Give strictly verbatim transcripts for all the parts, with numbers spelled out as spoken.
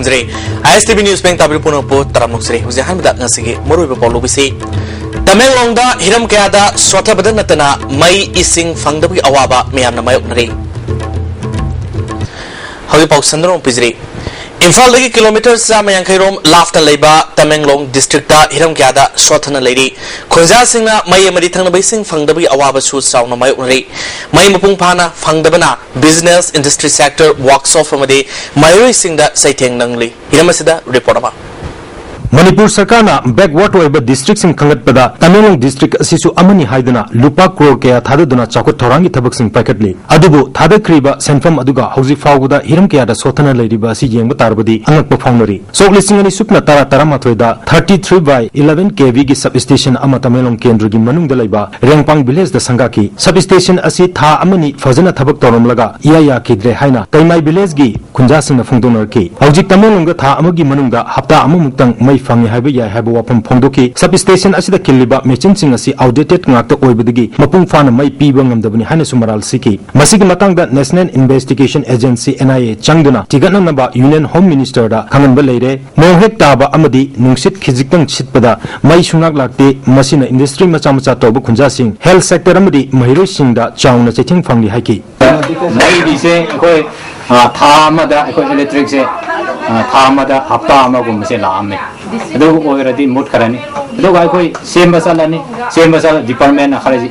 ꯖꯔꯤ꯫ ꯑꯥꯏ ꯑꯦꯁ T V news ꯄꯦꯡ ꯇꯥꯕꯤꯔꯤꯕ ꯄꯨꯝꯅꯃꯛꯄꯨ ꯇꯔꯥꯝꯅ ꯑꯣꯛꯆꯔꯤ꯫ ꯍꯧꯖꯤꯛ ꯑꯍꯥꯟꯕꯗ ꯉꯁꯤꯒꯤ ꯃꯔꯨꯑꯣꯏꯕ ꯄꯥꯎ ꯂꯧꯕꯤꯁꯤ꯫ ꯇꯃꯦꯡꯂꯣꯡꯗ ꯍꯤꯔꯝ ꯀꯌꯥꯗ ꯁꯣꯠꯊꯕꯗ ꯅꯠꯇꯅ ꯃꯩ ꯏꯁꯤꯡ ꯐꯪꯗꯕꯒꯤ ꯑꯋꯥꯕ ꯃꯤꯌꯥꯝꯅ ꯃꯥꯌꯣꯛꯅꯔꯤ꯫ ꯍꯧꯖꯤꯛ ꯄꯥꯎ ꯁꯟꯗꯣꯛꯅ ꯄꯤꯖꯔꯤ꯫ ꯏꯝꯐꯥꯜꯗꯒꯤ ꯀꯤꯂꯣꯃꯤꯇꯔ ꯆꯥꯝꯃ ꯌꯥꯡꯈꯩ ꯔꯣꯝ ꯂꯥꯞꯅ ꯂꯩꯕ ꯇꯃꯦꯡꯂꯣꯡ ꯗꯤꯁꯇ꯭ꯔꯤꯛꯇ ꯍꯤꯔꯝ ꯀꯌꯥꯗ ꯁꯣꯠꯊꯅ ꯂꯩꯔꯤ꯫ ꯈꯨꯟꯖꯥꯁꯤꯡꯅ ꯃꯩ ꯑꯃꯗꯤ ꯊꯛꯅꯕ ꯏꯁꯤꯡ ꯐꯪꯗꯕꯒꯤ ꯑꯋꯥꯕꯁꯨ ꯆꯥꯎꯅ ꯃꯥꯌꯣꯛꯅꯔꯤ꯫ ꯃꯩ ꯃꯄꯨꯡ ꯐꯥꯅ ꯐꯪꯗꯕꯅ ꯕꯤꯖꯤꯅꯦꯁ, ꯏꯟꯗꯁꯇ꯭ꯔꯤ ꯁꯦꯛꯇꯔ, ꯋꯥꯔꯛꯁꯣꯞ ꯑꯃꯗꯤ ꯃꯍꯩꯔꯣꯏꯁꯤꯡꯗ ꯆꯩꯊꯦꯡ ꯅꯪꯂꯤ꯫ ꯍꯤꯔꯝ ꯑꯁꯤꯗ ꯔꯤꯄꯣꯔꯠ ꯑꯃ꯫ ꯃꯅꯤꯄꯨꯔ ꯁꯔꯀꯥꯔꯅ backward ꯑꯣꯏꯕ ꯗꯤꯁꯇ꯭ꯔꯤꯛꯁꯤꯡ ꯈꯟꯒꯠꯄꯗ ꯇꯃꯦꯡꯂꯣꯡ ꯗꯤꯁꯇ꯭ꯔꯤꯛ ꯑꯁꯤꯁꯨ ꯑꯃꯅꯤ ꯍꯥꯏꯗꯨꯅ ꯂꯨꯄꯥ ꯀ꯭ꯔꯣꯔ ꯀꯌꯥ ꯊꯥꯗꯗꯨꯅ ꯆꯥꯎꯈꯠ ꯊꯧꯔꯥꯡꯒꯤ ꯊꯕꯛꯁꯤꯡ ꯄꯥꯏꯈꯠꯂꯤ꯫ ꯑꯗꯨꯕꯨ ꯊꯥꯗꯈ꯭ꯔꯤꯕ ꯁꯦꯟꯐꯝ ꯑꯗꯨꯒ ꯍꯧꯖꯤꯛ ꯐꯥꯎꯕꯗ ꯍꯤꯔꯝ ꯀꯌꯥꯗ ꯁꯣꯠꯊꯅ ꯂꯩꯔꯤꯕ ꯑꯁꯤ ꯌꯦꯡꯕ ꯇꯥꯔꯕꯗꯤ ꯑꯉꯛꯄ ꯐꯥꯎꯅꯔꯤ꯫ ꯁꯣꯛ ꯂꯤꯁꯤꯡ ꯑꯅꯤ ꯁꯨꯞꯅ ꯇꯔꯥ ꯇꯔꯥꯃꯥꯊꯣꯏꯗ thirty three by eleven K V ꯒꯤ ꯁꯕ ꯁ꯭ꯇꯦꯁꯟ ꯑꯃ ꯇꯃꯦꯡꯂꯣꯡ ꯀꯦꯟꯗ꯭ꯔꯒꯤ ꯃꯅꯨꯡꯗ ꯂꯩꯕ ꯔꯦꯡꯄꯥꯡ ꯚꯤꯂꯦꯖꯇ ꯁꯪꯒꯥꯈꯤ꯫ ꯁꯕ ꯁ꯭ꯇꯦꯁꯟ ꯑꯁꯤ ꯊꯥ ꯑꯃꯅꯤ ꯐꯖꯅ ꯊꯕꯛ ꯇꯧꯔꯝꯂꯒ ꯏꯌꯥ ꯌꯥꯈꯤꯗ꯭ꯔꯦ ꯍꯥꯏꯅ ꯇꯩꯃꯥꯏ ꯚꯤꯂꯦꯖꯒꯤ ꯈꯨꯟꯖꯥꯁꯤꯡꯅ ꯐꯣꯡꯗꯣꯛꯅꯔꯛꯈꯤ꯫ ꯍꯧꯖꯤꯛ ꯇꯃꯦꯡꯂꯣꯡꯗ ꯊꯥ ꯑꯃꯒꯤ ꯃꯅꯨꯡꯗ ꯍꯞꯇꯥ ꯑꯃꯃꯨꯛꯇꯪ ꯃꯩ ꯐꯪꯉꯤ ꯍꯥꯏꯕ ꯌꯥꯏ ꯍꯥꯏꯕ ꯋꯥꯐꯝ ꯐꯣꯡꯗꯣꯛꯈꯤ꯫ ꯁꯕ ꯁ꯭ꯇꯦꯁꯟ ꯑꯁꯤꯗ ꯈꯤꯜꯂꯤꯕ ꯃꯦꯆꯤꯟꯁꯤꯡ ꯑꯁꯤ ꯑꯥꯎꯠꯗꯦꯇꯦꯗ ꯉꯥꯛꯇ ꯑꯣꯏꯕꯗꯒꯤ ꯃꯄꯨꯡ ꯐꯥꯅ ꯃꯩ ꯄꯤꯕ ꯉꯝꯗꯕꯅꯤ ꯍꯥꯏꯅꯁꯨ ꯃꯔꯥꯜ ꯁꯤꯈꯤ꯫ ꯃꯁꯤꯒꯤ ꯃꯇꯥꯡꯗ National Investigation Agency, N I A, ꯆꯪꯗꯨꯅ ꯊꯤꯒꯠꯅꯅꯕ ꯌꯨꯅꯤꯌꯟ ꯍꯣꯝ ꯃꯤꯅꯤꯁꯇꯔꯗ ꯈꯪꯍꯟꯕ ꯂꯩꯔꯦ꯫ ꯅꯣꯡ ꯍꯦꯛ ꯇꯥꯕ ꯑꯃꯗꯤ ꯅꯨꯡꯁꯤꯠ ꯈꯤꯖꯤꯛꯇꯪ ꯁꯤꯠꯄꯗ ꯃꯩ ꯁꯨꯡꯂꯥꯛ ꯂꯥꯛꯇꯦ꯫ ꯃꯁꯤꯅ ꯏꯟꯗꯁꯇ꯭ꯔꯤ ꯃꯆꯥ ꯃꯆꯥ ꯇꯧꯕ ꯈꯨꯟꯖꯥꯁꯤꯡ, ꯍꯦꯜꯊ ꯁꯦꯛꯇꯔ ꯑꯃꯗꯤ ꯃꯍꯩꯔꯣꯏꯁꯤꯡꯗ ꯆꯥꯎꯅ ꯆꯩꯊꯦꯡ ꯐꯪꯂꯤ ꯍꯥꯏꯈꯤ꯫ ꯃꯩꯒꯤꯁꯦ ꯑꯩꯈꯣꯏ, ꯑ, ꯊꯥ ꯑꯃꯗ ꯑꯩꯈꯣꯏ ꯏꯂꯦꯛꯇ꯭ꯔꯤꯛꯁꯦ, ꯑ, ꯊꯥ ꯑꯃꯗ ꯍꯞꯇꯥ ꯑꯃꯒꯨꯝꯕꯁꯦ ꯂꯥꯛꯑꯝꯃꯦ꯫ ꯑꯗꯨ ꯑꯣꯏꯔꯗꯤ ꯃꯨꯠꯈ꯭ꯔꯅꯤ꯫ ꯑꯗꯨꯒ ꯑꯩꯈꯣꯏ ꯁꯦꯝꯕ ꯆꯠꯂꯅꯤ꯫ ꯁꯦꯝꯕ ꯆꯠꯂ ꯗꯤꯄꯥꯔꯠꯃꯦꯟꯅ ꯈꯔꯁꯤ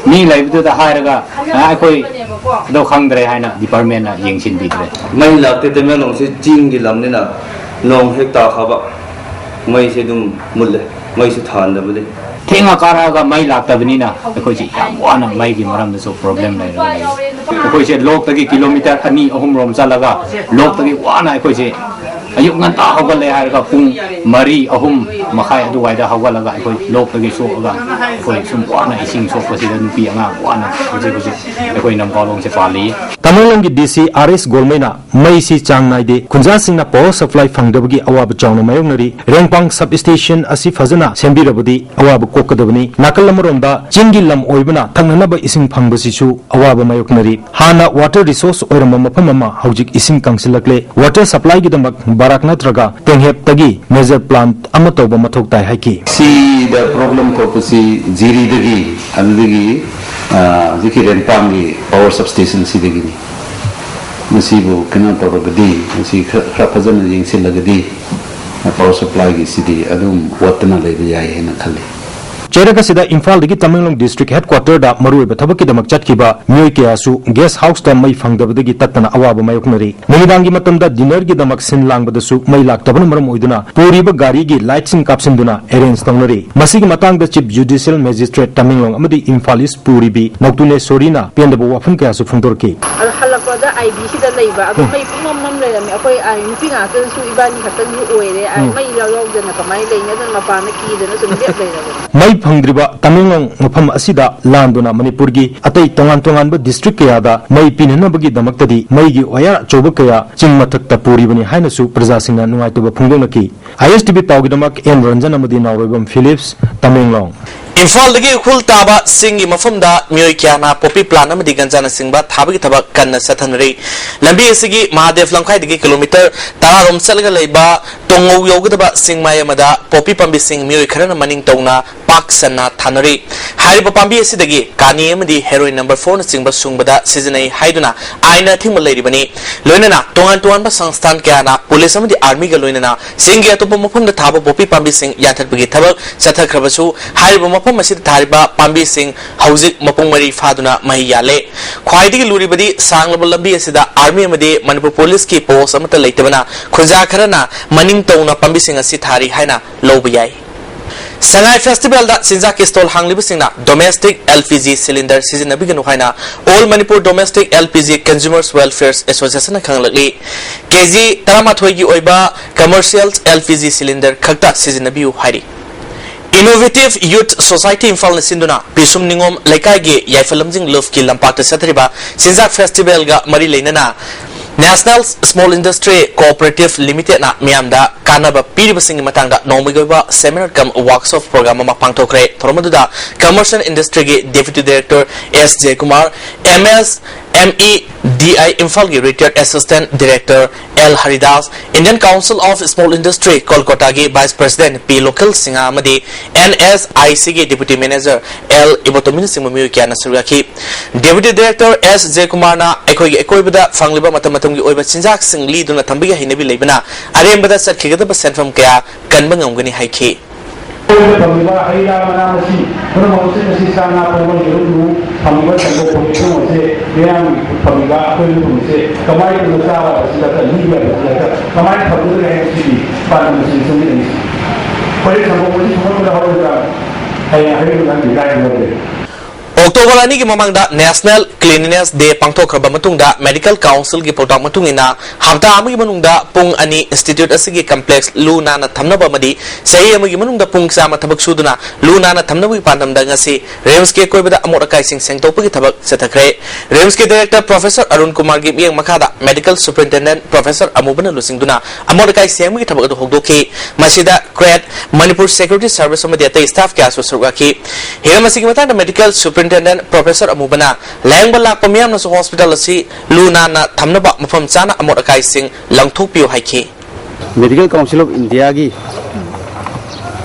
ꯃꯤ ꯂꯩꯕꯗꯨꯗ ꯍꯥꯏꯔꯒ, ꯑ, ꯑꯩꯈꯣꯏ ꯑꯗꯨ ꯈꯪꯗ꯭ꯔꯦ ꯍꯥꯏꯅ ꯗꯤꯄꯥꯔꯠꯃꯦꯟꯅ ꯌꯦꯡꯁꯤꯟꯕꯤꯗ꯭ꯔꯦ꯫ ꯃꯩ ꯂꯥꯛꯇꯦ꯫ ꯇꯃꯦꯡꯂꯣꯡꯁꯤ ꯆꯤꯡꯒꯤ ꯂꯝꯅꯤꯅ ꯅꯣꯡ ꯍꯦꯛ ꯇꯥꯈ꯭ꯔꯕ ꯃꯩꯁꯦ ꯑꯗꯨꯝ ꯃꯨꯠꯂꯦ꯫ ꯃꯩꯁꯨ ꯊꯥꯟꯗꯕꯅꯤ꯫ ꯊꯦꯡꯅ ꯀꯥꯔꯛꯑꯒ ꯃꯩ ꯂꯥꯛꯇꯕꯅꯤꯅ ꯑꯩꯈꯣꯏꯁꯦ ꯌꯥꯝ ꯋꯥꯅ ꯃꯩꯒꯤ ꯃꯔꯝꯗꯁꯨ ꯄ꯭ꯔꯣꯕ꯭ꯂꯦꯝ ꯂꯩꯔꯒ ꯂꯩ꯫ ꯑꯩꯈꯣꯏꯁꯦ ꯂꯣꯛꯇꯒꯤ ꯀꯤꯂꯣꯃꯤꯇꯔ ꯑꯅꯤ ꯑꯍꯨꯝ ꯔꯣꯝ ꯆꯠꯂꯒ ꯂꯣꯛꯇꯒꯤ ꯋꯥꯅ ꯑꯩꯈꯣꯏꯁꯦ ꯑꯌꯨꯛ ꯉꯟꯇꯥ ꯍꯧꯒꯠꯂꯦ ꯍꯥꯏꯔꯒ ꯄꯨꯡ ꯃꯔꯤ, ꯑꯍꯨꯝ ꯃꯈꯥꯏ ꯑꯗꯨꯋꯥꯏꯗ ꯍꯧꯒꯠꯂꯒ ꯑꯩꯈꯣꯏ ꯂꯣꯛꯇꯒꯤ ꯁꯣꯛꯑꯒ ꯑꯩꯈꯣꯏ ꯁꯨꯝ ꯋꯥꯅ ꯏꯁꯤꯡ ꯁꯣꯛꯄꯁꯤꯗ ꯅꯨꯄꯤ ꯑꯉꯥꯡ ꯋꯥꯅ ꯍꯧꯖꯤꯛ ꯍꯧꯖꯤꯛ ꯑꯩꯈꯣꯏ ꯅꯝꯀꯥꯂꯣꯡꯁꯦ ꯄꯥꯜꯂꯤ꯫ ꯇꯃꯦꯡꯂꯣꯡꯒꯤ D C R S ꯒꯣꯜꯃꯩꯅ ꯃꯩꯁꯤ ꯆꯥꯡ ꯅꯥꯏꯗꯦ, ꯈꯨꯟꯖꯥꯁꯤꯡꯅ ꯄꯥꯋꯔ ꯁꯄ꯭ꯂꯥꯏ ꯐꯪꯗꯕꯒꯤ ꯑꯋꯥꯕ ꯆꯥꯎꯅ ꯃꯥꯌꯣꯛꯅꯔꯤ꯫ ꯔꯦꯡꯄꯥꯡ ꯁꯕ ꯁ꯭ꯇꯦꯁꯟ ꯑꯁꯤ ꯐꯖꯅ ꯁꯦꯝꯕꯤꯔꯕꯗꯤ ꯑꯋꯥꯕ ꯀꯣꯛꯀꯗꯕꯅꯤ꯫ ꯅꯥꯀꯜ ꯑꯃꯔꯣꯝꯗ ꯆꯤꯡꯒꯤ ꯂꯝ ꯑꯣꯏꯕꯅ ꯊꯛꯅꯅꯕ ꯏꯁꯤꯡ ꯐꯪꯕꯁꯤꯁꯨ ꯑꯋꯥꯕ ꯃꯥꯌꯣꯛꯅꯔꯤ꯫ ꯍꯥꯟꯅ ꯋꯥꯇꯔ ꯔꯤꯁꯣꯔꯁ ꯑꯣꯏꯔꯝꯕ ꯃꯐꯝ ꯑꯃ ꯍꯧꯖꯤꯛ ꯏꯁꯤꯡ ꯀꯪꯁꯤꯜꯂꯛꯂꯦ꯫ ꯋꯥꯇꯔ ꯁꯄ꯭ꯂꯥꯏꯒꯤꯗꯃꯛ ꯕꯥꯔꯥꯛ ꯅꯠꯇ꯭ꯔꯒ ꯇꯦꯡꯍꯦꯞꯇꯒꯤ major plant ꯑꯃ ꯇꯧꯕ ꯃꯊꯧ ꯇꯥꯏ ꯍꯥꯏꯈꯤ꯫ ꯁꯤꯗ problem ꯊꯣꯛꯄꯁꯤ ꯖꯤꯔꯤꯗꯒꯤ, ꯑꯗꯨꯗꯒꯤ, ꯑ, ꯍꯧꯖꯤꯛꯀꯤ ꯔꯦꯝꯄꯥꯝꯒꯤ power substation ꯁꯤꯗꯒꯤꯅꯤ꯫ ꯃꯁꯤꯕꯨ ꯀꯩꯅꯣ ꯇꯧꯔꯒꯗꯤ, ꯃꯁꯤ ꯈꯔ, ꯈꯔ ꯐꯖꯅ ꯌꯦꯡꯁꯤꯜꯂꯒꯗꯤ, power supplyꯒꯤ ꯁꯤꯗꯤ ꯑꯗꯨꯝ ꯋꯥꯠꯇꯅ ꯂꯩꯕ ꯌꯥꯏ ꯍꯥꯏꯅ ꯈꯜꯂꯤ꯫ ꯆꯩꯔꯛ ꯑꯁꯤꯗ ꯏꯝꯐꯥꯜꯗꯒꯤ ꯇꯃꯦꯡꯂꯣꯡ district headquarterꯗ ꯃꯔꯨꯑꯣꯏꯕ ꯊꯕꯛꯀꯤꯗꯃꯛ ꯆꯠꯈꯤꯕ ꯃꯤꯑꯣꯏ ꯀꯌꯥꯁꯨ guest houseꯇ ꯃꯩ ꯐꯪꯗꯕꯗꯒꯤ ꯇꯠꯇꯅ ꯑꯋꯥꯕ ꯃꯥꯌꯣꯛꯅꯔꯤ꯫ ꯅꯨꯃꯤꯗꯥꯡꯒꯤ ꯃꯇꯝꯗ dinnerꯒꯤꯗꯃꯛ ꯁꯤꯟ ꯂꯥꯡꯕꯗꯁꯨ ꯃꯩ ꯂꯥꯛꯇꯕꯅ ꯃꯔꯝ ꯑꯣꯏꯗꯨꯅ ꯄꯨꯔꯤꯕ ꯒꯥꯔꯤꯒꯤ lightꯁꯤꯡ ꯀꯥꯞꯁꯤꯟꯗꯨꯅ arrange ꯇꯧꯅꯔꯤ꯫ ꯃꯁꯤꯒꯤ ꯃꯇꯥꯡꯗ Chief Judicial Magistrate ꯇꯃꯦꯡꯂꯣꯡ ꯑꯃꯗꯤ ꯏꯝꯐꯥꯜ East ꯄꯨꯔꯤꯕꯤ ꯅꯧꯇꯨꯅꯦꯁꯣꯔꯤꯅ ꯄꯦꯟꯗꯕ ꯋꯥꯐꯝ ꯀꯌꯥꯁꯨ ꯐꯣꯡꯗꯣꯔꯛꯈꯤ꯫ ꯑꯗꯣ ꯍꯜꯂꯛꯄꯗ ꯑꯥꯏ ꯕꯤ ꯁꯤꯗ ꯂꯩꯕ, ꯑꯗꯣ ꯎꯝ꯫ ꯃꯩ ꯄꯨꯡꯃꯝ ꯃꯝ ꯂꯩꯔꯝꯃꯦ꯫ ꯑꯩꯈꯣꯏ, ꯑꯥ, ꯅꯨꯄꯤ ꯉꯥꯛꯇꯁꯨ ꯏꯕꯥꯅꯤ ꯈꯛꯇꯪꯁꯨ ꯑꯣꯏꯔꯦ꯫ ꯑꯥ, ꯎꯝ꯫ ꯃꯩ ꯏꯌꯥꯎ ꯌꯥꯎꯗꯅ ꯀꯃꯥꯏꯅ ꯂꯩꯅꯤ? ꯑꯗꯨꯅ ꯃꯄꯥꯟꯗ ꯀꯤꯗꯅ ꯁꯨꯝ ꯂꯦꯞ ꯂꯩꯔꯕꯅꯦ꯫ ꯃꯩ ꯐꯪꯗ꯭ꯔꯤꯕ ꯇꯃꯦꯡꯂꯣꯡ ꯃꯐꯝ ꯑꯁꯤꯗ ꯂꯥꯟꯗꯨꯅ ꯃꯅꯤꯄꯨꯔꯒꯤ ꯑꯇꯩ ꯇꯣꯉꯥꯟ ꯇꯣꯉꯥꯟꯕ district ꯀꯌꯥꯗ ꯃꯩ ꯄꯤꯅꯅꯕꯒꯤꯗꯃꯛꯇꯗꯤ ꯃꯩꯒꯤ wire ꯑꯆꯧꯕ ꯀꯌꯥ ꯆꯤꯡ ꯃꯊꯛꯇ ꯄꯨꯔꯤꯕꯅꯤ ꯍꯥꯏꯅꯁꯨ ꯄ꯭ꯔꯖꯥꯁꯤꯡꯅ ꯅꯨꯡꯉꯥꯏꯇꯕ ꯐꯣꯡꯗꯣꯛꯅꯈꯤ꯫ ꯑꯥꯏ ꯑꯦꯁ ꯇꯤ ꯚꯤ ꯄꯥꯎꯒꯤꯗꯃꯛ ꯑꯦꯟ ꯔꯟꯖꯟ ꯑꯃꯗꯤ ꯅꯥꯎꯔꯣꯏꯕꯝ ꯐꯤꯂꯤꯞꯁ, ꯇꯃꯦꯡꯂꯣꯡ꯫ ꯏꯝꯐꯥꯜꯗꯒꯤ ꯎꯈ꯭ꯔꯨꯜ ꯇꯥꯕ ꯆꯤꯡꯒꯤ ꯃꯐꯝꯗ ꯃꯤꯑꯣꯏ ꯀꯌꯥꯅ poppy plant ꯑꯃꯗꯤ ꯒꯟꯖꯥꯅꯆꯤꯡꯕ ꯊꯥꯕꯒꯤ ꯊꯕꯛ ꯀꯟꯅ ꯆꯠꯊꯅꯔꯤ꯫ ꯂꯝꯕꯤ ꯑꯁꯤꯒꯤ ꯃꯍꯥꯗꯦꯕ ꯂꯝꯈꯥꯏꯗꯒꯤ kilometre ꯇꯔꯥꯔꯣꯝ ꯆꯠꯂꯒ ꯂꯩꯕ ꯇꯣꯡꯉꯧ ꯌꯧꯒꯗꯕ ꯆꯤꯡꯃꯥꯏ ꯑꯃꯗ poppy ꯄꯥꯝꯕꯤꯁꯤꯡ ꯃꯤꯑꯣꯏ ꯈꯔꯅ ꯃꯅꯤꯡ ꯇꯧꯅ ꯄꯥꯛ ꯁꯟꯅ ꯊꯥꯅꯔꯤ꯫ ꯍꯥꯏꯔꯤꯕ ꯄꯥꯝꯕꯤ ꯑꯁꯤꯗꯒꯤ ꯀꯥꯅꯤ ꯑꯃꯗꯤ heroin number four ꯅꯆꯤꯡꯕ ꯁꯨꯡꯕꯗ ꯁꯤꯖꯤꯟꯅꯩ ꯍꯥꯏꯗꯨꯅ ꯑꯥꯏꯟꯅ ꯑꯊꯤꯡꯕ ꯂꯩꯔꯤꯕꯅꯤ꯫ ꯂꯣꯏꯅꯅ ꯇꯣꯉꯥꯟ ꯇꯣꯉꯥꯟꯕ ꯁꯪꯁꯊꯥꯟ ꯀꯌꯥꯅ ꯄꯨꯂꯤꯁ ꯑꯃꯗꯤ ꯑꯥꯔꯃꯤꯒ ꯂꯣꯏꯅꯅ ꯆꯤꯡꯒꯤ ꯑꯇꯣꯞꯄ ꯃꯐꯝꯗ ꯊꯥꯕ ꯄꯣꯄꯤ ꯄꯥꯝꯕꯤꯁꯤꯡ ꯌꯥꯟꯊꯠꯄꯒꯤ ꯊꯕꯛ ꯆꯠꯊꯈ꯭ꯔꯕꯁꯨ, ꯍꯥꯏꯔꯤꯕ ꯃꯐꯝ ꯑꯁꯤꯗ ꯊꯥꯔꯤꯕ ꯄꯥꯝꯕꯤꯁꯤꯡ ꯍꯧꯖꯤꯛ ꯃꯄꯨꯡ ꯃꯔꯩ ꯐꯥꯗꯨꯅ ꯃꯍꯩ ꯌꯥꯜꯂꯦ꯫ ꯈ꯭ꯋꯥꯏꯗꯒꯤ ꯂꯨꯔꯤꯕꯗꯤ ꯁꯥꯡꯂꯕ ꯂꯝꯕꯤ ꯑꯁꯤꯗ ꯑꯥꯔꯃꯤ ꯑꯃꯗꯤ ꯃꯅꯤꯄꯨꯔ ꯄꯨꯂꯤꯁꯀꯤ ꯄꯣꯁ ꯑꯃꯠꯇ ꯂꯩꯇꯕꯅ ꯈꯨꯟꯖꯥ ꯈꯔꯅ ꯃꯅꯤꯡ ꯇꯧꯅ ꯄꯥꯝꯕꯤꯁꯤꯡ ꯑꯁꯤ ꯊꯥꯔꯤ ꯍꯥꯏꯅ ꯂꯧꯕ ꯌꯥꯏ꯫ ꯁꯉꯥꯏ ꯐꯦꯁꯇꯤꯚꯦꯜꯗ ꯆꯤꯟꯖꯥꯛꯀꯤ stall ꯍꯥꯡꯂꯤꯕꯁꯤꯡꯅ domestic L P G cylinder ꯁꯤꯖꯤꯟꯅꯕꯤꯒꯅꯨ ꯍꯥꯏꯅ All Manipur Domestic L P G Consumers Welfare Association ꯅ ꯈꯪꯍꯜꯂꯛꯂꯤ꯫ ꯀꯦꯖꯤ ꯇꯔꯥꯃꯥꯊꯣꯏꯒꯤ ꯑꯣꯏꯕ commercial L P G cylinder ꯈꯛꯇ ꯁꯤꯖꯤꯟꯅꯕꯤꯌꯨ ꯍꯥꯏꯔꯤ꯫ Innovative Youth Society ꯏꯝꯐꯥꯜꯅ ꯁꯤꯟꯗꯨꯅ ꯄꯤꯁꯨꯝ ꯅꯤꯉꯣꯝ ꯂꯩꯀꯥꯏꯒꯤ ꯌꯥꯏꯐ ꯂꯝꯖꯤꯡ ꯂꯨꯞꯀꯤ ꯂꯝꯄꯥꯛꯇ ꯆꯠꯊꯔꯤꯕ ꯆꯤꯟꯖꯥꯛ ꯐꯦꯁꯇꯤꯚꯦꯜꯒ ꯃꯔꯤ ꯂꯩꯅꯅ National Small Industry Cooperative Limited ꯅ ꯃꯤꯌꯥꯝꯗ ꯀꯥꯟꯅꯕ ꯄꯤꯔꯤꯕꯁꯤꯡꯒꯤ ꯃꯇꯥꯡꯗ ꯅꯣꯡꯃꯒꯤ ꯑꯣꯏꯕ seminar cum workshop program ꯑꯃ ꯄꯥꯡꯊꯣꯛꯈ꯭ꯔꯦ꯫ ꯊꯧꯔꯝ ꯑꯗꯨꯗ Commerce and Industry ꯒꯤ Deputy Director S Jaykumar, M S M E D D I ꯏꯝꯐꯥꯜꯒꯤ retired assistant director L Haridas, Indian Council of Small Industry ꯀꯣꯜꯀꯇꯥꯒꯤ vice president P local Singh ꯑꯃꯗꯤ N S I Cꯒꯤ deputy manager L ꯏꯕꯣꯇꯣꯃꯤꯅꯆꯤꯡꯕ ꯃꯤꯑꯣꯏ ꯀꯌꯥꯅ ꯁꯔꯨꯛ ꯌꯥꯈꯤ꯫ Deputy director S ꯖꯌꯀꯨꯃꯥꯔꯅ ꯑꯩꯈꯣꯏꯒꯤ ꯑꯀꯣꯏꯕꯗ ꯐꯪꯂꯤꯕ ꯃꯇꯝ ꯃꯇꯝꯒꯤ ꯑꯣꯏꯕ ꯆꯤꯟꯖꯥꯛꯁꯤꯡ ꯂꯤꯗꯨꯅ ꯊꯝꯕꯒꯤ ꯍꯩꯅꯕꯤ ꯂꯩꯕꯅ ꯑꯔꯦꯝꯕꯗ ꯆꯠꯈꯤꯒꯗꯕ ꯁꯦꯟꯐꯝ ꯀꯌꯥ ꯀꯟꯕ ꯉꯝꯒꯅꯤ ꯍꯥꯏꯈꯤ꯫ ꯑꯩꯈꯣꯏꯗ ꯐꯪꯉꯤꯕ ꯍꯩ ꯔꯥ ꯃꯅꯥ ꯃꯁꯤꯡ ꯄꯨꯝꯅꯃꯛ ꯑꯁꯤ, ꯉꯁꯤ ꯁꯥ ꯉꯥ ꯊꯣꯡꯕ, ꯌꯦꯔꯨꯝ ꯂꯨ ꯐꯪꯉꯤꯕ ꯁꯟꯗꯣꯛ ꯐꯪꯉꯤ ꯄꯨꯝꯅꯃꯛꯁꯦ ꯃꯤꯌꯥꯝꯒꯤ ꯐꯪꯉꯤꯕ ꯑꯩꯈꯣꯏꯅ ꯐꯪꯉꯤꯁꯦ ꯀꯃꯥꯏꯅ ꯇꯧꯅ ꯆꯥꯕ ꯍꯥꯏꯕꯁꯤ ꯅꯠꯇ꯭ꯔ ꯂꯤꯕ ꯍꯥꯏꯕꯁꯤ ꯅꯠꯇ꯭ꯔ ꯀꯃꯥꯏꯅ ꯐꯪꯒꯗꯒꯦ ꯍꯥꯏꯕꯁꯤꯒꯤ ꯄꯥꯟꯗꯝ ꯑꯁꯤ ꯁꯦꯝꯒꯠꯂꯤꯅꯤ꯫ ꯍꯣꯔꯦꯟ ꯁꯟꯗꯣꯛ ꯐꯪꯉꯤ ꯁꯨꯡꯍꯟꯕꯗ ꯍꯣꯔꯦꯟ ꯍꯌꯦꯡ ꯑꯍꯤꯡ ꯅꯨꯡꯗꯥꯡ ꯗꯤꯖꯥꯏꯟ ꯂꯧꯗꯦ꯫ ꯑꯣꯛꯇꯣꯕꯔ ꯑꯅꯤꯒꯤ ꯃꯃꯥꯡꯗ National Cleanliness Day ꯄꯥꯡꯊꯣꯛꯈ꯭ꯔꯕ ꯃꯇꯨꯡꯗ Medical Councilꯒꯤ ꯄꯥꯎꯇꯥꯛ ꯃꯇꯨꯡ ꯏꯟꯅ ꯍꯞꯇꯥ ꯑꯃꯒꯤ ꯃꯅꯨꯡꯗ ꯄꯨꯡ ꯑꯅꯤ institute ꯑꯁꯤꯒꯤ complex ꯂꯨ ꯅꯥꯟꯅ ꯊꯝꯅꯕ ꯑꯃꯗꯤ ꯆꯍꯤ ꯑꯃꯒꯤ ꯃꯅꯨꯡꯗ ꯄꯨꯡ ꯆꯥꯝꯃ ꯊꯕꯛ ꯁꯨꯗꯨꯅ ꯂꯨ ꯅꯥꯟꯅ ꯊꯝꯅꯕꯒꯤ ꯄꯥꯟꯗꯝꯗ ꯉꯁꯤ RIMSꯀꯤ ꯑꯀꯣꯏꯕꯗ ꯑꯃꯣꯠ ꯑꯀꯥꯏꯁꯤꯡ ꯁꯦꯡꯗꯣꯛꯄꯒꯤ ꯊꯕꯛ ꯆꯠꯊꯈ꯭ꯔꯦ꯫ RIMSꯀꯤ director professor ꯑꯔꯨꯟ ꯀꯨꯃꯥꯔꯒꯤ ꯃꯤꯠꯌꯦꯡ ꯃꯈꯥꯗ medical superintendent professor ꯑꯃꯨꯕꯅ ꯂꯨꯆꯤꯡꯗꯨꯅ ꯑꯃꯣꯠ ꯑꯀꯥꯏ ꯁꯦꯡꯕꯒꯤ ꯊꯕꯛ ꯑꯗꯨ ꯍꯧꯗꯣꯛꯈꯤ꯫ ꯃꯁꯤꯗ CRED, Manipur Security Service ꯑꯃꯗꯤ ꯑꯇꯩ staff ꯀꯌꯥꯁꯨ ꯁꯔꯨꯛ ꯌꯥꯈꯤ꯫ ꯍꯤꯔꯝ ꯑꯁꯤꯒꯤ ꯃꯇꯥꯡꯗ medical superintendent professor ꯑꯃꯨꯕꯅ ꯂꯥꯌꯦꯡꯕ ꯂꯥꯛꯄ ꯃꯤꯌꯥꯝꯅꯁꯨ hospital ꯑꯁꯤ ꯂꯨ ꯅꯥꯟꯅ ꯊꯝꯅꯕ ꯃꯐꯝ ꯆꯥꯅ ꯑꯃꯣꯠ ꯑꯀꯥꯏꯁꯤꯡ ꯂꯪꯊꯣꯛꯄꯤꯌꯨ ꯍꯥꯏꯈꯤ꯫ Medical Council of Indiaꯒꯤ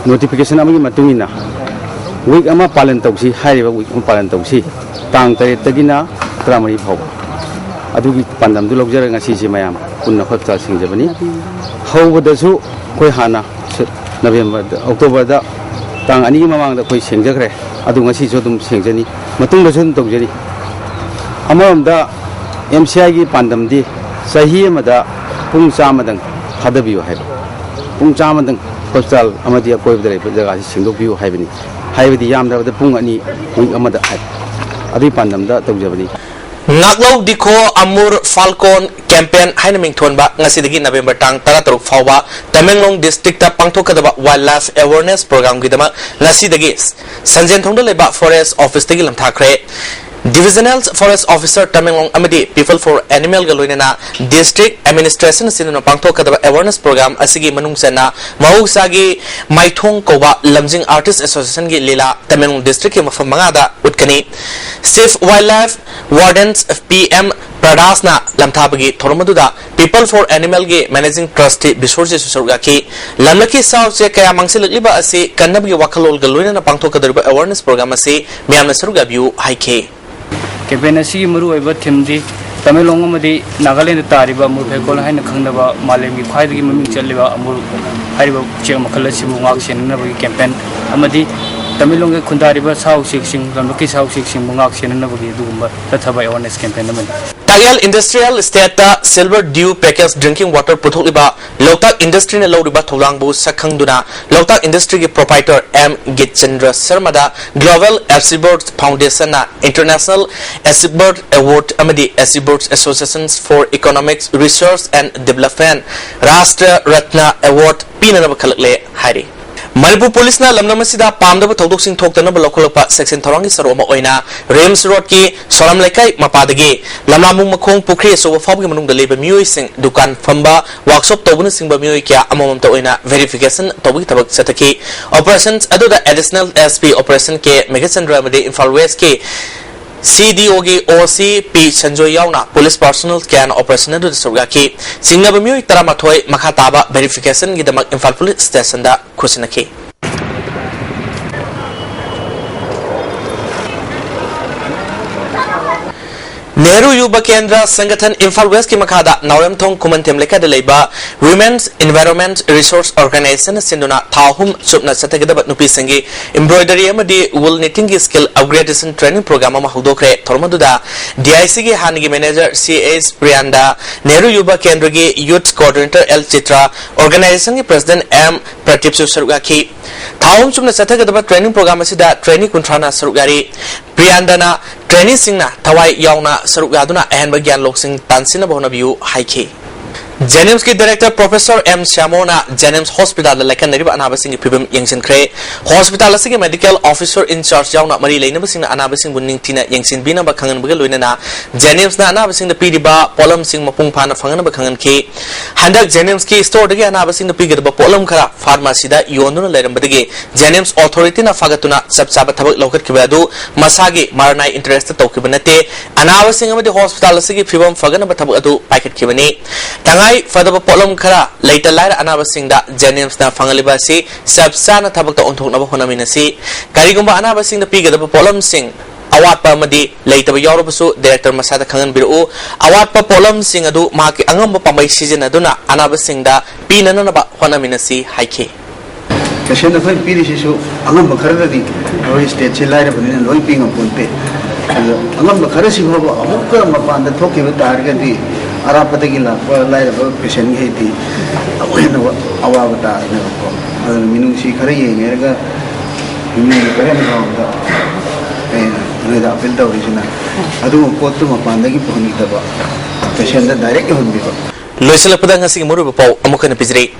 notification ꯑꯃꯒꯤ ꯃꯇꯨꯡ ꯏꯟꯅ week ꯑꯃ ꯄꯥꯂꯟ ꯇꯧꯁꯤ ꯍꯥꯏꯔꯤꯕ week ꯑꯃ ꯄꯥꯂꯟ ꯇꯧꯁꯤ, ꯇꯥꯡ ꯇꯔꯦꯠꯇꯒꯤꯅ ꯇꯔꯥꯃꯔꯤ ꯐꯥꯎꯕ꯫ ꯑꯗꯨꯒꯤ ꯄꯥꯟꯗꯝꯗꯨ ꯂꯧꯖꯔꯒ ꯉꯁꯤꯁꯦ ꯃꯌꯥꯝ ꯄꯨꯟꯅ hospital ꯁꯦꯡꯖꯕꯅꯤ꯫ ꯍꯧꯕꯗꯁꯨ ꯑꯩꯈꯣꯏ ꯍꯥꯟꯅ ꯁ-, ꯅꯕꯦꯝꯕꯔꯗ, ꯑꯣꯛꯇꯣꯕꯔꯗ ꯇꯥꯡ ꯑꯅꯤꯒꯤ ꯃꯃꯥꯡꯗ ꯑꯩꯈꯣꯏ ꯁꯦꯡꯖꯈ꯭ꯔꯦ꯫ ꯑꯗꯨ ꯉꯁꯤꯁꯨ ꯑꯗꯨꯝ ꯁꯦꯡꯖꯅꯤ, ꯃꯇꯨꯡꯗꯁꯨ ꯑꯗꯨꯝ ꯇꯧꯖꯅꯤ꯫ ꯑꯃꯔꯣꯝꯗ MCIꯒꯤ ꯄꯥꯟꯗꯝꯗꯤ ꯆꯍꯤ ꯑꯃꯗ ꯄꯨꯡ ꯆꯥꯝꯃꯗꯪ ꯊꯥꯗꯕꯤꯌꯨ ꯍꯥꯏꯕ꯫ ꯄꯨꯡ ꯆꯥꯝꯃꯗꯪ hospital ꯑꯃꯗꯤ ꯑꯀꯣꯏꯕꯗ ꯂꯩꯕ ꯖꯒꯥꯁꯤ ꯁꯦꯡꯗꯣꯛꯄꯤꯌꯨ ꯍꯥꯏꯕꯅꯤ꯫ ꯍꯥꯏꯕꯗꯤ ꯌꯥꯝꯗ꯭ꯔꯕꯗ ꯄꯨꯡ ꯑꯅꯤ, week ꯑꯃꯗ ꯍꯥꯏꯕ꯫ ꯑꯗꯨꯒꯤ ꯄꯥꯟꯗꯝꯗ ꯇꯧꯖꯕꯅꯤ꯫ ꯉꯥꯛꯂꯧ ꯗꯤꯈꯣ ꯑꯃꯨꯔ ꯐꯥꯜꯀꯣꯟ campaign ꯍꯥꯏꯅ ꯃꯤꯡꯊꯣꯟꯕ ꯉꯁꯤꯗꯒꯤ ꯅꯕꯦꯝꯕꯔ ꯇꯥꯡ ꯇꯔꯥꯇꯔꯨꯛ ꯐꯥꯎꯕ ꯇꯃꯦꯡꯂꯣꯡ districtꯇ ꯄꯥꯡꯊꯣꯛꯀꯗꯕ wildlife awareness programꯒꯤꯗꯃꯛ ꯉꯁꯤꯗꯒꯤ ꯁꯟꯖꯦꯟꯊꯣꯡꯗ ꯂꯩꯕ forest officeꯇꯒꯤ ꯂꯝꯊꯥꯈ꯭ꯔꯦ꯫ Divisional Forest Officer Tamenglong ꯑꯃꯗꯤ People for Animal ꯒ ꯂꯣꯏꯅꯅ District Administration ꯑꯁꯤꯅ ꯄꯥꯡꯊꯣꯛꯀꯗꯕ awareness program ꯑꯁꯤꯒꯤ ꯃꯅꯨꯡ ꯆꯟꯅ ꯃꯍꯧꯁꯥꯒꯤ ꯃꯥꯏꯊꯣꯡ ꯀꯧꯕ ꯂꯝꯖꯤꯡ Artist Association ꯒꯤ ꯂꯤꯂꯥ ꯇꯃꯦꯡꯂꯣꯡ district ꯀꯤ ꯃꯐꯝ ꯃꯉꯥꯗ ꯎꯠꯀꯅꯤ꯫ Chief Wildlife Wardens P M ꯄ꯭ꯔꯗꯥꯁꯅ ꯂꯝꯊꯥꯕꯒꯤ ꯊꯧꯔꯝ ꯑꯗꯨꯗ People for Animal ꯒꯤ Managing Trustee ꯕꯤꯁꯣꯔꯖꯤꯠꯁꯨ ꯁꯔꯨꯛ ꯌꯥꯈꯤ꯫ ꯂꯝꯂꯛꯀꯤ ꯁꯥ ꯎꯆꯦꯛ ꯀꯌꯥ ꯃꯥꯡꯁꯤꯜꯂꯛꯂꯤꯕ ꯑꯁꯤ ꯀꯟꯅꯕꯒꯤ ꯋꯥꯈꯜꯂꯣꯟꯒ ꯂꯣꯏꯅꯅ ꯄꯥꯡꯊꯣꯛꯀꯗꯧꯔꯤꯕ awareness program ꯑꯁꯤ ꯃꯤꯌꯥꯝꯅ ꯁꯔꯨꯛ ꯌꯥꯕꯤꯌꯨ ꯍꯥꯏꯈꯤ꯫ Campaign ꯑꯁꯤꯒꯤ ꯃꯔꯨꯑꯣꯏꯕ theme ꯗꯤ ꯇꯃꯦꯡꯂꯣꯡ ꯑꯃꯗꯤ ꯅꯥꯒꯥꯂꯦꯟꯗ ꯇꯥꯔꯤꯕ ꯑꯃꯨꯜ ꯐꯦꯀꯣꯜ ꯍꯥꯏꯅ ꯈꯪꯅꯕ ꯃꯥꯂꯦꯝꯒꯤ ꯈ꯭ꯋꯥꯏꯗꯒꯤ ꯃꯃꯤꯡ ꯆꯠꯂꯤꯕ ꯑꯃꯨꯜ ꯍꯥꯏꯔꯤꯕ ꯎꯆꯦꯛ ꯃꯈꯜ ꯑꯁꯤꯕꯨ ꯉꯥꯛ ꯁꯦꯟꯅꯅꯕꯒꯤ campaign ꯑꯃꯗꯤ ꯇꯃꯦꯡꯂꯣꯡꯒꯤ ꯈꯨꯟꯗꯥꯔꯤꯕ ꯁꯥ ꯎꯆꯦꯛꯁꯤꯡ, ꯂꯝꯂꯛꯀꯤ ꯁꯥ ꯎꯆꯦꯛꯁꯤꯡꯕꯨ ꯉꯥꯛ ꯁꯦꯟꯅꯅꯕꯒꯤ ꯑꯗꯨꯒꯨꯝꯕ ꯆꯠꯊꯕ awareness campaign ꯑꯃꯅꯤ꯫ ꯇꯥꯛꯌꯦꯜ Industrial Estate ꯇ Silver Dew Package Drinking Water ꯄꯨꯊꯣꯛꯂꯤꯕ ꯂꯣꯛꯇꯥꯛ Industry ꯅ ꯂꯧꯔꯤꯕ ꯊꯧꯗꯥꯡꯕꯨ ꯁꯛꯈꯪꯗꯨꯅ ꯂꯣꯛꯇꯥꯛ Industry ꯒꯤ proprietor M ꯒꯤꯇꯦꯟꯗ꯭ꯔ ꯁꯔꯃꯗ Global Absibord Foundation ꯅ International Absibord Award ꯑꯃꯗꯤ Absibord Associations for Economic Research and Development Rashtra Ratna Award ꯄꯤꯅꯅꯕ ꯈꯜꯂꯛꯂꯦ ꯍꯥꯏꯔꯤ꯫ ꯃꯅꯤꯄꯨꯔ ꯄꯨꯂꯤꯁꯅ ꯂꯝꯗꯝ ꯑꯁꯤꯗ ꯄꯥꯝꯗꯕ ꯊꯧꯗꯣꯛꯁꯤꯡ ꯊꯣꯛꯇꯅꯕ ꯂꯧꯈꯠꯂꯛꯄ ꯁꯦꯛꯁꯟ ꯊꯧꯔꯥꯡꯒꯤ ꯁꯔꯨꯛ ꯑꯃ ꯑꯣꯏꯅ ꯔꯤꯝꯁ ꯔꯣꯗꯀꯤ ꯁꯣꯔꯥꯝ ꯂꯩꯀꯥꯏ ꯃꯄꯥꯗꯒꯤ ꯂꯝꯂꯥꯃꯨꯡ ꯃꯈꯣꯡ ꯄꯨꯈ꯭ꯔꯤ ꯑꯆꯧꯕ ꯐꯥꯎꯕꯒꯤ ꯃꯅꯨꯡꯗ ꯂꯩꯕ ꯃꯤꯑꯣꯏꯁꯤꯡ, ꯗꯨꯀꯥꯟ ꯐꯝꯕ, ꯋꯥꯔꯛꯁꯣꯞ ꯇꯧꯕꯅꯆꯤꯡꯕ ꯃꯤꯑꯣꯏ ꯀꯌꯥ ꯑꯃꯃꯝꯇ ꯑꯣꯏꯅ verification ꯇꯧꯕꯒꯤ ꯊꯕꯛ ꯆꯠꯊꯈꯤ꯫ Operation ꯑꯗꯨꯗ Additional S P Operation K Meghachandra ꯑꯃꯗꯤ ꯏꯝꯐꯥꯜ West ꯀꯤ C D O ꯒꯤ O C P ꯁꯟꯖꯣꯏ ꯌꯥꯎꯅ ꯄꯨꯂꯤꯁ personnel ꯀꯌꯥꯅ operation ꯑꯗꯨꯗ ꯁꯔꯨꯛ ꯌꯥꯈꯤ꯫ ꯆꯤꯡꯅꯕ ꯃꯤꯑꯣꯏ ꯇꯔꯥꯃꯥꯊꯣꯏ ꯃꯈꯥ ꯇꯥꯕ verification ꯒꯤꯗꯃꯛ ꯏꯝꯐꯥꯜ ꯄꯨꯂꯤꯁ ꯁ꯭ꯇꯦꯁꯟꯗ ꯈꯨꯠꯁꯤꯟꯅꯈꯤ꯫ ꯅꯦꯍꯔꯨ ꯌꯨꯕ ꯀꯦꯟꯗ꯭ꯔ ꯁꯪꯒꯊꯟ ꯏꯝꯐꯥꯜ West ꯀꯤ ꯃꯈꯥꯗ ꯅꯥꯎꯔꯦꯝꯊꯣꯡ ꯈꯨꯃꯟꯊꯦꯝ ꯂꯩꯀꯥꯏꯗ ꯂꯩꯕ Women's Environment Resource Organization ꯅ ꯁꯤꯟꯗꯨꯅ ꯊꯥ ꯑꯍꯨꯝ ꯆꯨꯞꯅ ꯆꯠꯊꯒꯗꯕ ꯅꯨꯄꯤꯁꯤꯡꯒꯤ embroidery ꯑꯃꯗꯤ wool knitting ꯒꯤ skill upgradation training program ꯑꯃ ꯍꯧꯗꯣꯛꯈ꯭ꯔꯦ꯫ ꯊꯧꯔꯝ ꯑꯗꯨꯗ D I C ꯒꯤ ꯍꯥꯟꯅꯒꯤ manager C H ꯄ꯭ꯔꯤꯌꯥꯟꯗ, ꯅꯦꯍꯔꯨ ꯌꯨꯕ ꯀꯦꯟꯗ꯭ꯔꯒꯤ youth coordinator L ꯆꯤꯇ꯭ꯔ, organization ꯒꯤ president M ꯄ꯭ꯔꯗꯤꯞꯁꯨ ꯁꯔꯨꯛ ꯌꯥꯈꯤ꯫ ꯊꯥ ꯑꯍꯨꯝ ꯆꯨꯞꯅ ꯆꯠꯊꯒꯗꯕ training program ꯑꯁꯤꯗ trainee ꯀꯨꯟꯊ꯭ꯔꯥꯅ ꯁꯔꯨꯛ ꯌꯥꯔꯤ꯫ ꯄ꯭ꯔꯤꯌꯥꯟꯗꯅ trainee ꯁꯤꯡꯅ ꯊꯋꯥꯏ ꯌꯥꯎꯅ ꯁꯔꯨꯛ ꯌꯥꯗꯨꯅ ꯑꯍꯦꯟꯕ ꯒ꯭ꯌꯥꯟ ꯂꯧꯁꯤꯡ ꯇꯥꯟꯁꯤꯟꯅꯕ ꯍꯣꯠꯅꯕꯤꯌꯨ ꯍꯥꯏꯈꯤ꯫ ꯖꯦꯅꯤꯝꯁꯀꯤ ꯗꯥꯏꯔꯦꯛꯇꯔ ꯄ꯭ꯔꯣꯐꯦꯁꯔ ꯑꯦꯝ ꯁ꯭ꯌꯥꯃꯣꯅ ꯖꯦꯅꯤꯝꯁ ꯍꯣꯁꯄꯤꯇꯥꯜꯗ ꯂꯥꯏꯀꯠꯅꯔꯤꯕ ꯑꯅꯥꯕꯁꯤꯡꯒꯤ ꯐꯤꯕꯝ ꯌꯦꯡꯁꯤꯟꯈ꯭ꯔꯦ꯫ ꯍꯣꯁꯄꯤꯇꯥꯜ ꯑꯁꯤꯒꯤ ꯃꯦꯗꯤꯀꯦꯜ ꯑꯣꯐꯤꯁꯔ ꯏꯟꯆꯥꯔꯖ ꯌꯥꯎꯅ ꯃꯔꯤ ꯂꯩꯅꯕꯁꯤꯡꯅ ꯑꯅꯥꯕꯁꯤꯡꯕꯨ ꯅꯤꯡꯊꯤꯅ ꯌꯦꯡꯁꯤꯟꯕꯤꯅꯕ ꯈꯪꯍꯟꯕꯒ ꯂꯣꯏꯅꯅ ꯖꯦꯅꯤꯝꯁꯅ ꯑꯅꯥꯕꯁꯤꯡꯗ ꯄꯤꯔꯤꯕ ꯄꯣꯠꯂꯝꯁꯤꯡ ꯃꯄꯨꯡ ꯐꯥꯅ ꯐꯪꯍꯟꯅꯕ ꯈꯪꯍꯟꯈꯤ꯫ ꯍꯟꯗꯛ ꯖꯦꯅꯤꯝꯁꯀꯤ ꯁ꯭ꯇꯣꯔꯗꯒꯤ ꯑꯅꯥꯕꯁꯤꯡꯗ ꯄꯤꯒꯗꯕ ꯄꯣꯠꯂꯝ ꯈꯔ ꯐꯥꯔꯃꯥꯁꯤꯗ ꯌꯣꯟꯗꯨꯅ ꯂꯩꯔꯝꯕꯗꯒꯤ ꯖꯦꯅꯤꯝꯁ ꯑꯣꯊꯣꯔꯤꯇꯤꯅ ꯐꯥꯒꯠꯇꯨꯅ ꯆꯞ ꯆꯥꯕ ꯊꯕꯛ ꯂꯧꯈꯠꯈꯤꯕ ꯑꯗꯨ ꯃꯁꯥꯒꯤ ꯃꯔꯅꯥꯏ ꯏꯟꯇꯔꯦꯁꯇ ꯇꯧꯈꯤꯕ ꯅꯠꯇꯦ꯫ ꯑꯅꯥꯕꯁꯤꯡ ꯑꯃꯗꯤ ꯍꯣꯁꯄꯤꯇꯥꯜ ꯑꯁꯤꯒꯤ ꯐꯤꯕꯝ ꯐꯒꯠꯅꯕ ꯊꯕꯛ ꯑꯗꯨ ꯄꯥꯏꯈꯠꯈꯤꯕꯅꯤ꯫ ꯇꯉꯥꯏ ꯐꯗꯕ ꯄꯣꯠꯂꯝ ꯈꯔ ꯂꯩꯇ ꯂꯥꯏꯔ ꯑꯅꯥꯕꯁꯤꯡꯗ ꯖꯦꯅꯤꯝꯁꯅ ꯐꯪꯍꯜꯂꯤꯕ ꯑꯁꯤ ꯆꯞ ꯆꯥꯅ ꯊꯕꯛꯇ ꯑꯣꯟꯊꯣꯛꯅꯕ ꯍꯣꯠꯅꯃꯤꯟꯅꯁꯤ꯫ ꯀꯔꯤꯒꯨꯝꯕ ꯑꯅꯥꯕꯁꯤꯡꯗ ꯄꯤꯒꯗꯕ ꯄꯣꯠꯂꯝꯁꯤꯡ ꯑꯋꯥꯠꯄ ꯑꯃꯗꯤ ꯂꯩꯇꯕ ꯌꯥꯎꯔꯕꯁꯨ ꯗꯥꯏꯔꯦꯛꯇꯔ ꯃꯁꯥꯗ ꯈꯪꯍꯟꯕꯤꯔꯛꯎ꯫ ꯑꯋꯥꯠꯄ ꯄꯣꯠꯂꯝꯁꯤꯡ ꯑꯗꯨ ꯃꯍꯥꯛꯀꯤ ꯑꯉꯝꯕ ꯄꯥꯝꯕꯩ ꯁꯤꯖꯤꯟꯅꯗꯨꯅ ꯑꯅꯥꯕꯁꯤꯡꯗ ꯄꯤꯅꯅꯕ ꯍꯣꯠꯅꯃꯤꯟꯅꯁꯤ ꯍꯥꯏꯈꯤ꯫ ꯄꯦꯁꯦꯟ ꯑꯩꯈꯣꯏꯅ ꯄꯤꯔꯤꯁꯤꯁꯨ ꯑꯉꯝꯕ ꯈꯔꯗꯗꯤ ꯑꯩꯈꯣꯏ ꯁ꯭ꯇꯦꯠꯁꯤ ꯂꯥꯏꯔꯕꯅꯤꯅ ꯂꯣꯏ ꯄꯤ ꯉꯝꯄꯣꯟꯇꯦ꯫ ꯑꯗꯣ ꯑꯉꯝꯕ ꯈꯔꯁꯤ ꯐꯥꯎꯕ ꯑꯃꯨꯛꯀ ꯃꯄꯥꯟꯗ ꯊꯣꯛꯈꯤꯕ ꯇꯥꯔꯒꯗꯤ ꯑꯔꯥꯞꯄꯗꯒꯤ ꯂꯥꯛꯄ ꯂꯥꯏꯔꯕ ꯄꯦꯁꯦꯟꯈꯩꯗꯤ ꯑꯃꯨꯛ ꯍꯦꯟꯅ ꯑꯋꯥꯕ ꯇꯥꯔꯅꯦꯕꯀꯣ꯫ ꯑꯗꯨꯅ ꯃꯤꯅꯨꯡꯁꯤ ꯈꯔ ꯌꯦꯡꯉꯦꯔꯒ ꯌꯨꯝꯒꯤ ꯄꯦꯔꯦꯟ ꯐꯥꯎꯕꯗ ꯑꯩꯅ ꯅꯣꯏꯗ ꯑꯄꯤꯜ ꯇꯧꯔꯤꯁꯤꯅ ꯑꯗꯨꯒꯨꯝꯕ ꯄꯣꯠꯇꯨ ꯃꯄꯥꯟꯗꯒꯤ ꯄꯨꯍꯟꯈꯤꯗꯕ, ꯄꯦꯁꯦꯟꯗ ꯗꯥꯏꯔꯦꯛ ꯌꯧꯍꯟꯕꯤꯕ꯫ ꯂꯣꯏꯁꯤꯜꯂꯛꯄꯗ ꯉꯁꯤꯒꯤ ꯃꯔꯨꯑꯣꯏꯕ ꯄꯥꯎ ꯑꯃꯨꯛ ꯍꯟꯅ ꯄꯤꯖꯔꯤ꯫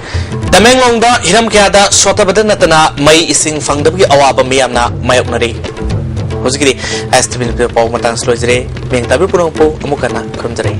ꯇꯃꯦꯡꯂꯣꯡꯗ ꯍꯤꯔꯝ ꯀꯌꯥꯗ ꯁꯣꯠꯊꯕꯗ ꯅꯠꯇꯅ ꯃꯩ ꯏꯁꯤꯡ ꯐꯪꯗꯕꯒꯤ ꯑꯋꯥꯕ ꯃꯤꯌꯥꯝꯅ ꯃꯥꯌꯣꯛꯅꯔꯤ꯫ ꯍꯧꯖꯤꯛꯀꯤꯗꯤ ꯑꯦꯁ ꯇꯤ ꯚꯤ ꯄꯥꯎ ꯃꯇꯥꯡꯁꯤ ꯂꯣꯏꯖꯔꯦ꯫ ꯃꯤꯡ ꯇꯥꯕꯤꯕ ꯄꯨꯝꯅꯃꯛꯄꯨ ꯑꯃꯨꯛ ꯍꯟꯅ ꯈꯨꯔꯨꯝꯖꯔꯤ꯫